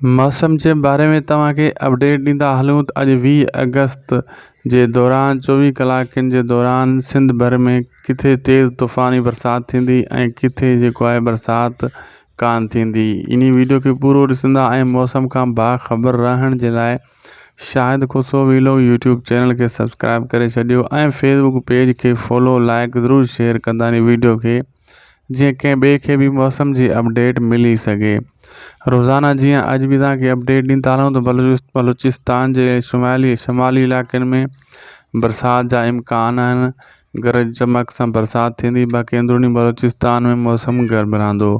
موسم جي باري ۾ توهان کي اپڊيٽ ڏيندا هلون ته اڄ 20 آگسٽ جي دوران 24 ڪلاڪن جي دوران سنڌ ڀر ۾ ڪٿي تيز طوفاني برسات ٿيندي ۽ ڪٿي جيڪو آهي برسات ڪان ٿيندي انهي ويڊيو کي پورو ڏسندا ۽ موسم کان باخبر رهڻ جي لاء Shahid Khoso vlog YouTube channel کي سبسڪرائب ڪري ڇڏيو ۽ فيسبوڪ پيج کي فالو لائڪ ضرور شيئر ڪندا انهي ويڊيو کي جيئن ڪنهن ٻئي کي به موسم جي اپڊيٽ ملي سگهي. روزانه جيئن اڄ به توهان کي اپڊيٽ ڏيندا رهون ته بلوچستان جي شمالي شمالي علائقن ۾ برسات جا امڪان آهن گرج چمڪ سان برسات ٿيندي باقي اندروني بلوچستان ۾ موسم گرم رهندو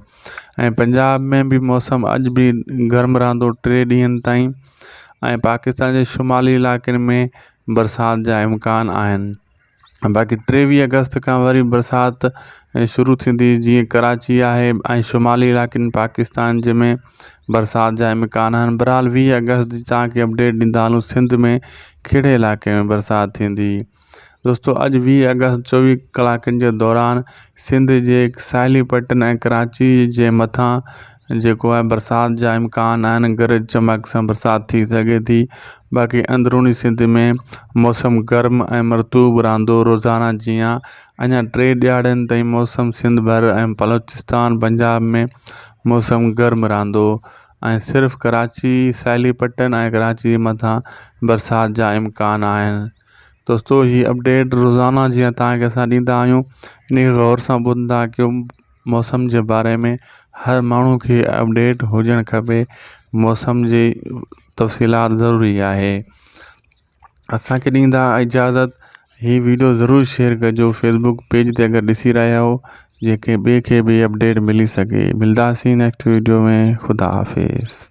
۽ پنجاب ۾ به موسم اڄ به گرم رهندو ٽي ڏينهن تائين ۽ پاڪستان جي شمالي علائقن ۾ برسات جا امڪان آهن. باقي 23 آگسٽ کان وري برسات شروع ٿيندي جيئن ڪراچي آهي ۽ شمالي علائقن پاڪستان جي ۾ برسات جا امڪان آهن بهرحال 20 آگسٽ جي توهان کي اپڊيٽ ڏيندا هلون سنڌ ۾ ڪهڙي علائقي ۾ برسات ٿيندي دوستو اڄ 20 آگسٽ 24 ڪلاڪن جي دوران سنڌ جي ساحلي پٽن ۽ ڪراچي جي مٿان جيڪو آهي برسات جا امڪان آهن گرج چمڪ سان برسات ٿي سگهي ٿي باقي اندروني سنڌ ۾ موسم گرم ۽ مرطوب رهندو روزانه جيان اڃا ٽي ڏهاڙن تائين موسم سنڌ ڀر ۽ بلوچستان پنجاب ۾ موسم گرم رهندو ۽ صرف ڪراچي ساحلي پٽن ۽ ڪراچي جي مٿان برسات جا امڪان آهن دوستو هي اپڊيٽ روزانه جيان توهان کي اسان ڏيندا آهيون ان کي غور سان ٻڌندا ڪيو موسم جي باري ۾ هر ماڻهو کي اپڊيٽ هجڻ کپي موسم جي تفصيلات ضروري آهي اسانکي ڏيندا اجازت هي ويڊيو ضرور شيئر ڪجو فيسبوڪ پيج تي اگر ڏسي رهيا آهيو جيڪي ٻئي کي به اپڊيٽ ملي سگهي ملداسين نيڪسٽ ويڊيو ۾ خدا حافظ.